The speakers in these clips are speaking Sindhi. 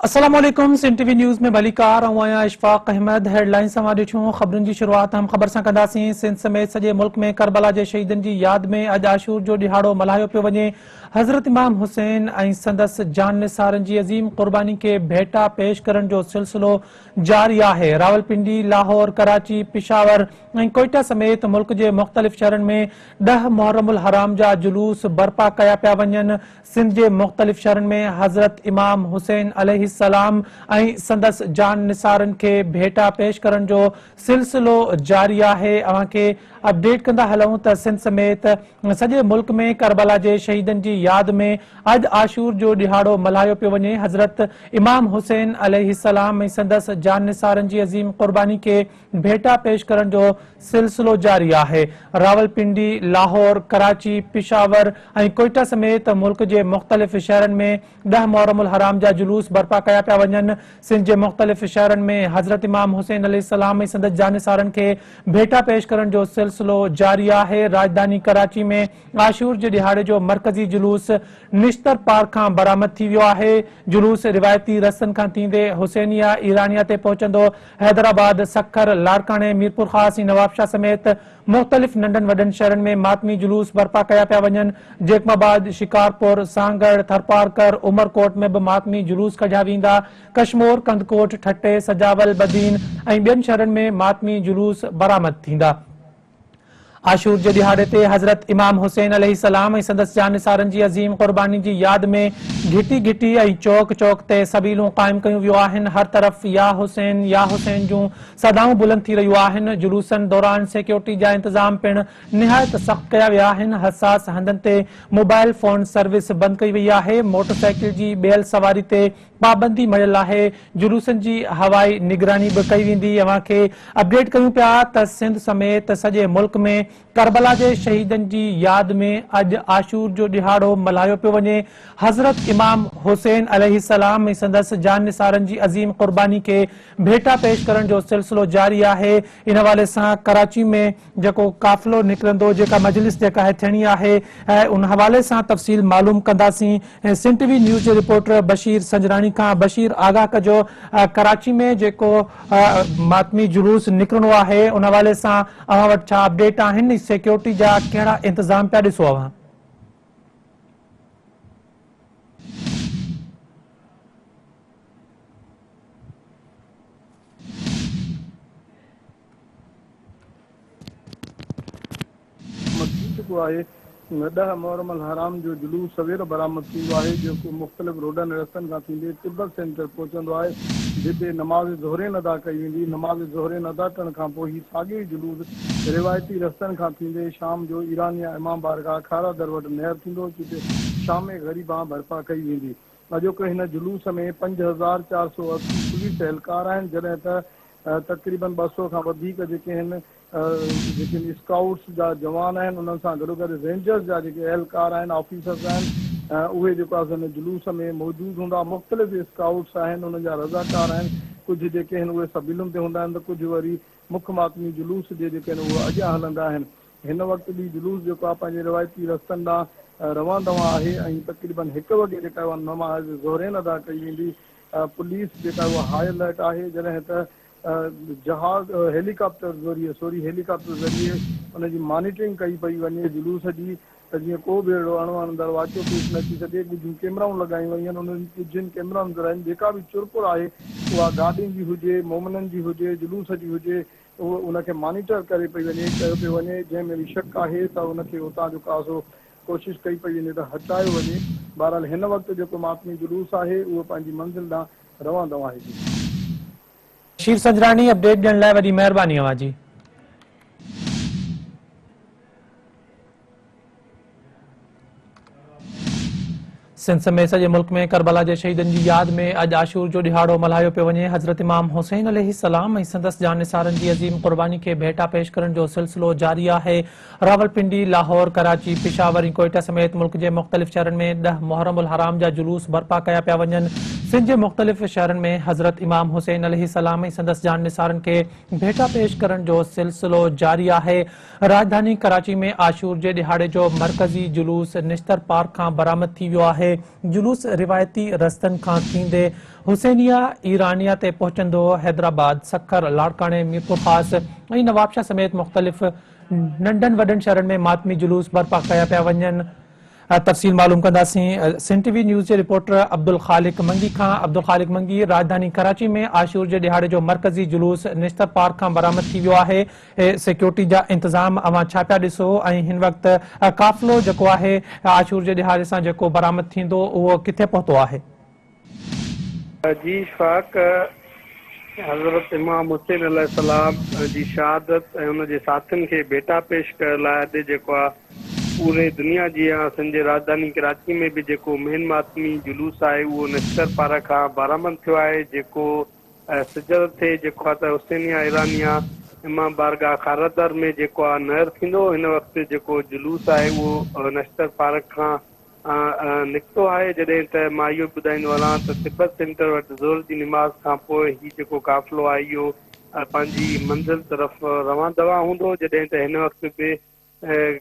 السلام عليڪم سنڌ ٽي وي نيوز ۾ ڀليڪار آئون آهيان اشفاق احمد هيڊ لائنز اوهان ڏٺيون خبرن جي شروعات اهم خبر سان ڪنداسين سنڌ سميت سڄي ملڪ ۾ ڪربلا جي شهيدن جي ياد ۾ اڄ عاشور جو ڏهاڙو ملهايو پيو وڃي حضرت امام حسين ۽ سندس جان نثارن جي عظيم قرباني کي ڀيٽا پيش ڪرڻ جو سلسلو جاري آهي راولپنڊي لاهور ڪراچي پشاور ۽ ڪوئيٽا سميت ملڪ جي مختلف شهرن ۾ ڏهه محرم الحرام جا جلوس برپا ڪيا پيا وڃن سنڌ جي مختلف شهرن ۾ حضرت امام حسين عليه السلام ۽ سندس جان نثارن کي ڀيٽا پيش ڪرڻ جو سلسلو جاري آهي اوهان کي اپڊيٽ ڪندا هلون ته سنڌ سميت سڄي ملڪ ۾ ڪربلا جي شهيدن جي ياد ۾ اڄ عاشور جو ڏهاڙو ملهايو پيو وڃي حضرت امام حسين عليه السلام ۽ سندس جان نثارن جي عظيم قرباني کي ڀيٽا پيش ڪرڻ جو سلسلو جاري آهي. راولپنڊي، لاهور، ڪراچي، پشاور ۽ ڪوئيٽا سميت ملڪ جي مختلف شهرن ۾ ڏهه محرم الحرام جا جلوس برپا ڪيا پيا وڃن. سنڌ جي مختلف شهرن ۾ حضرت امام حسين عليه السلام ۽ سندس جانثارن کي ڀيٽا پيش ڪرڻ جو سلسلو جاري آهي. راڄڌاني ڪراچي ۾ عاشور جي ڏهاڙي جو مرڪزي جلوس نشتر پارڪ کان برآمد ٿي ويو آهي. جلوس روايتي رستن کان ٿيندي حسينيه ايرانيه تي پهچندو. حيدرآباد، سکر، لاڙڪاڻي، ميرپورخاص ۽ نوابشاهه سميت مختلف ننڍن وڏن شهرن ۾ ماتمي جلوس برپا ڪيا پيا وڃن. جيڪب آباد، شڪارپور، سانگهڙ، ٿرپارڪر، عمرڪوٽ ۾ به ماتمي جلوس ڪڍيا ويندا. ڪشمور، ڪنڌڪوٽ، ٺٽي، سجاول، بدين ۽ ٻين شهرن ۾ ماتمي جلوس برآمد ٿيندا. عاشور جي ڏهاڙي تي حضرت امام حسين عليه السلام ۽ سندس جانثارن جي عظيم قرباني جي ياد ۾ گهٽي گهٽي ۽ چوڪ چوڪ تي سبيلون قائم ڪيون ويو آهن، هر طرف يا حسين يا حسين جون صدائون بلند ٿي رهيون آهن، جلوسن دوران سيڪيورٽي جا انتظام پڻ نهايت سخت ڪيا ويا آهن، حساس هنڌن تي موبائل فون سروس بند ڪئي وئي آهي، موٽر سائيڪل جي ٻيل سواري تي پابندي مڙهيل آهي، جلوسن جي هوائي نگراني به ڪئي ويندي، اوهان کي اپڊيٽ ڪيون پيا ته سنڌ سميت سڄي ملڪ ۾ ڪربلا جي شهيدن جي ياد ۾ اڄ عاشور جو ڏهاڙو ملهايو پيو وڃي، حضرت امام حسين عليه السلام ۽ سندس جان نثارن جي عظيم قرباني کي ڀيٽا پيش ڪرڻ جو سلسلو جاري آهي، ان حوالي سان ڪراچي ۾ جيڪو قافلو نڪرندو جيڪا مجلس جيڪا آهي ٿيڻي آهي ان حوالي سان تفصيل معلوم ڪنداسين سنڌ ٽي وي نيوز جي رپورٽر بشير سنجراڻي کان بشير آگاهه ڪجو ڪراچي ۾ جيڪو ماتمي جلوس نڪرڻو آهي ان حوالي سان اوهان وٽ ڇا اپڊيٽ آهن سيڪيورٽي جا ڪهڙا انتظام پيا ڏسو اوهان. برآمد ٿي چڪو آهي. ڏهه محرم الحرام جو جلوس سوير برآمد ٿيندو آهي، جيڪو مختلف روڊن ۽ رستن کان ٿيندي تبت سينٽر پهچندو آهي، جتي نماز ظهرين ادا ڪئي ويندي. نماز ظهرين ادا ڪرڻ کانپوء هي ساڳيو ئي جلوس روايتي رستن کان ٿيندي شام جو ايرانيا امام بارگاهه کارا در وٽ نهر ٿيندو، جتي شام غريبان برپا ڪئي ويندي. اڄوڪي هن جلوس ۾ 5480 پوليس اهلڪار آهن، جڏهن ته تقريبن 200 کان وڌيڪ جيڪي هن جيڪي اسڪائوٽس جا جوان آهن انهن سان گڏوگڏ رينجرز جا جيڪي اهلڪار آهن آفيسرز آهن اهي جيڪو آهي هن جلوس ۾ موجود هوندا مختلف اسڪائوٽس آهن انهن جا رضاڪار آهن ڪجهه جيڪي آهن اهي سبيلن تي هوندا آهن ته ڪجهه وري مک ماتمي جلوس جي جيڪي آهن اهي اڳيان هلندا آهن هن وقت به جلوس جيڪو آهي پنهنجي روايتي رستن ڏانهن روان دوان آهي ۽ تقريبن هڪ وڳي جيڪا اها نماز ظهرين ادا ڪئي ويندي پوليس جيڪا اها هاء الرٽ آهي جڏهن ته جهاز هيليڪاپٽر ذريعي سوري هيليڪاپٽر ذريعي ان جي مانيٽرنگ ڪئي پئي وڃي جلوس جي ته جيئن ڪو به اهڙو اڻ وڻندڙ واقعو پيش نه اچي سگهي ڳجهيون ڪيمرائون لڳايون ويون آهن انهن ڳجهين ڪيمرائن ذريعي جيڪا به چرپر آهي اها گاڏين جي هجي مومنن جي هجي جلوس جي هجي اهو ان کي مانيٽر ڪري پئي وڃي ڪيو پيو وڃي جنهن ۾ به شڪ آهي ته ان کي اتان جو ڪاسو ڪوشش ڪئي پئي وڃي ته هٽايو وڃي. بهرحال هن وقت جيڪو ماتمي جلوس آهي اهو پنهنجي منزل ڏانهن روان دوان آهي. جي. بشير سنجراڻي اپڊيٽ ڏيڻ لاء وڏي مهرباني اوهان جي. سنڌ سميت سڄي ملڪ ۾ ڪربلا جي شهيدن جي ياد ۾ اڄ عاشور جو ڏهاڙو ملهايو پيو وڃي. حضرت امام حسين عليه السلام ۽ سندس جانثارن جي عظيم قرباني کي ڀيٽا پيش ڪرڻ جو سلسلو جاري آهي. راولپنڊي، لاهور، ڪراچي، پشاور ۽ ڪوئيٽا سميت ملڪ جي مختلف شهرن ۾ ڏهه محرم الحرام جا جلوس برپا ڪيا پيا وڃن. سنڌ جي مختلف شهرن ۾ حضرت امام حسين عليه السلام ۽ سندس جان نثارن کي ڀيٽا پيش ڪرڻ جو سلسلو جاري آهي. راڄڌاني ڪراچي ۾ عاشور جي ڏهاڙي جو مرڪزي جلوس نشتر پارڪ کان برآمد ٿي ويو آهي. جلوس روايتي رستن کان ٿيندي حسينيه ايرانيه تي پهچندو حيدرآباد، سکر، لاڙڪاڻي، ميرپورخاص ۽ نوابشاهه سميت مختلف ننڍن وڏن شهرن ۾ ماتمي جلوس برپا ڪيا پيا وڃن. تفصيل معلوم ڪنداسين سنڌ ٽي وي نيوز جي رپورٽر عبدالخالق منگي کان. عبدالخالق منگي، راڄڌاني ڪراچي ۾ عاشور جي ڏهاڙي جو مرڪزي جلوس نشتر پارڪ کان برآمد ٿي ويو آهي، سيڪيورٽي جا انتظام اوهان ڇا پيا ڏسو ۽ هن وقت قافلو جيڪو آهي عاشور جي ڏهاڙي سان جيڪو برآمد ٿيندو اهو ڪٿي پهتو آهي؟ جي اشفاق، حضرت امام حسين عليه السلام جي شهادت ۽ ان جي ساٿين کي ڀيٽا پيش ڪرڻ لاء اڄ جيڪو آ پوري دنيا جيان سنڌ جي راڄڌاني ڪراچي ۾ به جيڪو مين ماتمي جلوس آهي اهو نشتر پارڪ کان برآمد ٿيو آهي جيڪو سجر ٿئي جيڪو آ ته حسينيه ايرانيه امام بارگاهه کارادر ۾ جيڪو آ نهر ٿيندو هن وقت جيڪو جلوس آهي اهو نشتر پارڪ کان نڪتو آهي جڏهن ته مان اهو به ٻڌائيندو هلان ته تبت سينٽر وٽ ظهر جي نماز کان پوء هي جيڪو قافلو آهي اهو پنهنجي منزل طرف روان دوان هوندو جڏهن ته هن وقت به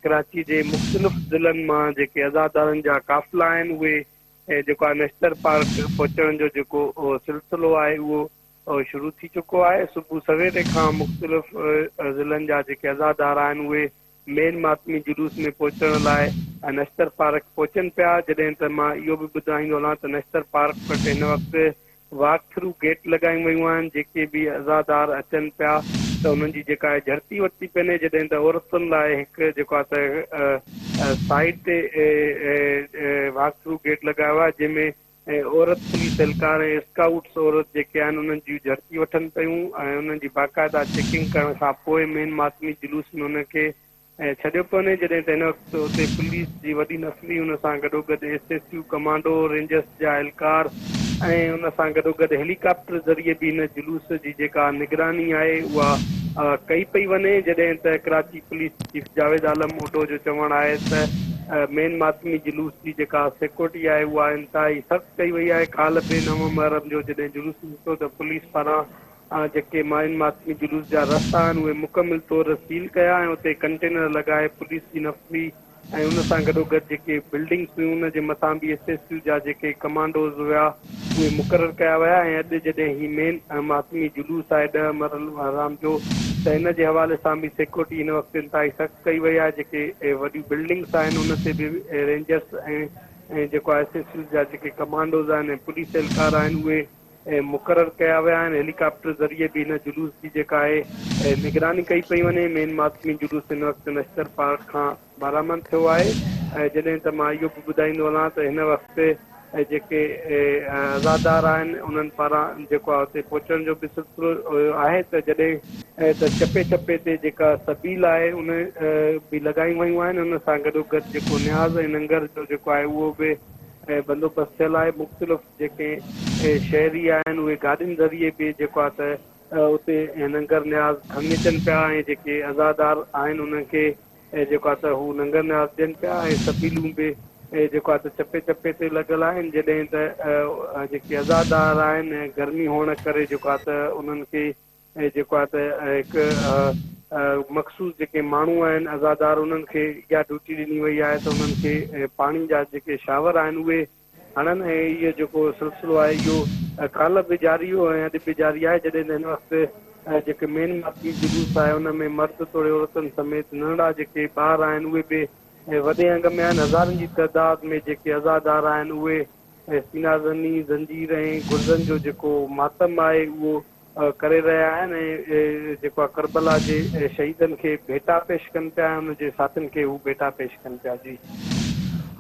ڪراچي جي مختلف ضلعن مان جيڪي عزادارن جا قافلا آهن اهي جيڪو آهي نشتر پارڪ پهچڻ جو جيڪو سلسلو آهي اهو شروع ٿي چڪو آهي صبح سويري کان مختلف ضلعن جا جيڪي عزادار آهن اهي مين ماتمي جلوس ۾ پهچڻ لاء نشتر پارڪ پهچن پيا، جڏهن ته مان اهو به ٻڌائيندو هلان ته نشتر پارڪ وٽ هن وقت واڪ ٿرو گيٽ لڳايون ويون آهن، جيڪي به عزادار اچن پيا ته انهن جي جيڪا آهي جهڙتي ورتي پئي وڃي، جڏهن ته عورتن لاء هڪ جيڪو آهي ته سائيڊ تي واڪ ٿرو گيٽ لڳايو آهي، جنهن ۾ ۽ عورت پوليس اهلڪار ۽ اسڪائوٽس عورت جيڪي آهن انهن جون جهڙتي وٺن پيون ۽ انهن جي باقاعده چيڪنگ ڪرڻ کان پوء مين ماتمي جلوس ۾ انهن کي ڇڏيو پيو وڃي جڏهن ته هن وقت اتي پوليس جي وڏي نفري ان سان گڏوگڏ S S U commando rangers جا اهلڪار ۽ ان سان گڏوگڏ هيلي ڪاپٽر ذريعي به هن جلوس جي جيڪا نگراني آهي اها ڪئي پئي وڃي جڏهن ته ڪراچي پوليس چيف جاويد عالم اوڍو جو چوڻ آهي ته مين ماتمي جلوس جي جيڪا سيڪيورٽي آهي اها انتهائي سخت ڪئي وئي آهي، ڪالهه به نو محرم جو جڏهن جلوس نڪتو ته پوليس پاران جيڪي مين ماتمي جلوس جا رستا آهن اهي مڪمل طور سيل ڪيا ۽ اتي ڪنٽينر لڳائي پوليس جي نفري ۽ ان سان گڏوگڏ جيڪي بلڊنگس هيون ان جي مٿان به ايس ايس يو جا جيڪي ڪمانڊوز هيا اهي مقرر ڪيا ويا ۽ اڄ جڏهن هي مين ماتمي جلوس آهي ڏهه محرم الحرام جو ته ان جي حوالي سان به سيڪيورٽي هن وقت انتهائي سخت ڪئي وئي آهي جيڪي وڏيون بلڊنگس آهن ان تي به رينجرس ۽ جيڪو ايس ايس يو جا جيڪي ڪمانڊوز آهن ۽ پوليس اهلڪار آهن اهي مقرر ڪيا ويا آهن هيلي ڪاپٽر ذريعي به هن جلوس جي جيڪا آهي نگراني ڪئي پئي وڃي مين ماتمي جلوس هن وقت نشتر پارڪ کان برآمد ٿيو آهي ۽ جڏهن ته مان اهو به ٻڌائيندو هلان ته هن وقت جيڪي عزادار آهن انهن پاران جيڪو آهي اتي پهچڻ جو به سلسلو آهي ته جڏهن ته چپي چپي تي جيڪا سبيل آهي ان به لڳايون ويون آهن ان سان گڏو گڏ جيڪو نياز ۽ ننگر جو جيڪو آهي اهو به بندوبست ٿيل آهي مختلف جيڪي شهري آهن اهي گاڏين ذريعي به جيڪو آهي ته اتي ننگر نياز کڻي اچن پيا ۽ جيڪي عزادار آهن انهن کي ۽ جيڪو آ ته هو ننگر نياز ڏين پيا ۽ سبيلون به جيڪو آ ته چپي چپي تي لڳل آهن جڏهن ته جيڪي عزادار آهن گرمي هئڻ ڪري جيڪو آ ته انهن کي جيڪو آ ته هڪ مخصوص جيڪي ماڻهو آهن عزادار انهن کي اها ڊيوٽي ڏني وئي آهي ته انهن کي پاڻي جا جيڪي شاور آهن اهي هڻن ۽ اهو جيڪو سلسلو آهي اهو ڪالهه به جاري هو ۽ اڄ به جاري آهي جڏهن ته هن وقت جيڪي مين ماتمي جلوس آهي ان ۾ مرد توڙي عورتن سميت ننڍڙا جيڪي ٻار آهن اهي به وڏي انگ ۾ آهن هزارن جي تعداد ۾ جيڪي عزادار آهن اهي سينا زني زنجير ۽ گرزن جو جيڪو ماتم آهي اهو ڪري رهيا آهن ۽ جيڪو آهي ڪربلا جي شهيدن کي ڀيٽا پيش ڪن پيا ۽ ان جي ساٿين کي هو ڀيٽا پيش ڪن پيا جي.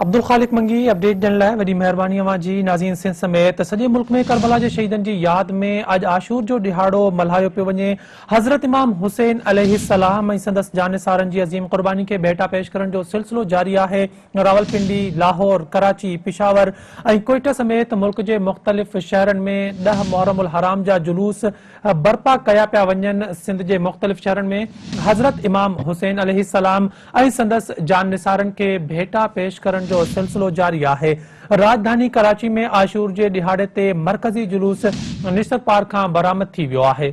عبدالخالق منگي اپڊيٽ ڏيڻ لاء وڏي مهرباني اوهان جي ناظرين سنڌ سميت سڄي ملڪ ۾ ڪربلا جي شهيدن جي ياد ۾ اڄ عاشور جو ڏهاڙو ملهايو پيو وڃي حضرت امام حسين عليه السلام ۽ سندس جانثارن جي عظيم قرباني کي ڀيٽا پيش ڪرڻ جو سلسلو جاري آهي راولپنڊي، لاهور، ڪراچي، پشاور ۽ ڪوئيٽا سميت ملڪ جي مختلف شهرن ۾ ڏهه محرم الحرام جا جلوس برپا ڪيا پيا وڃن، سنڌ جي مختلف شهرن ۾ حضرت امام حسين عليه السلام ۽ سندس جان نثارن کي ڀيٽا پيش ڪرڻ ڪرڻ جو سلسلو جاري آهي. راڄڌاني ڪراچي ۾ عاشور جي ڏهاڙي تي مرڪزي جلوس نشتر پارڪ کان برآمد ٿي ويو آهي.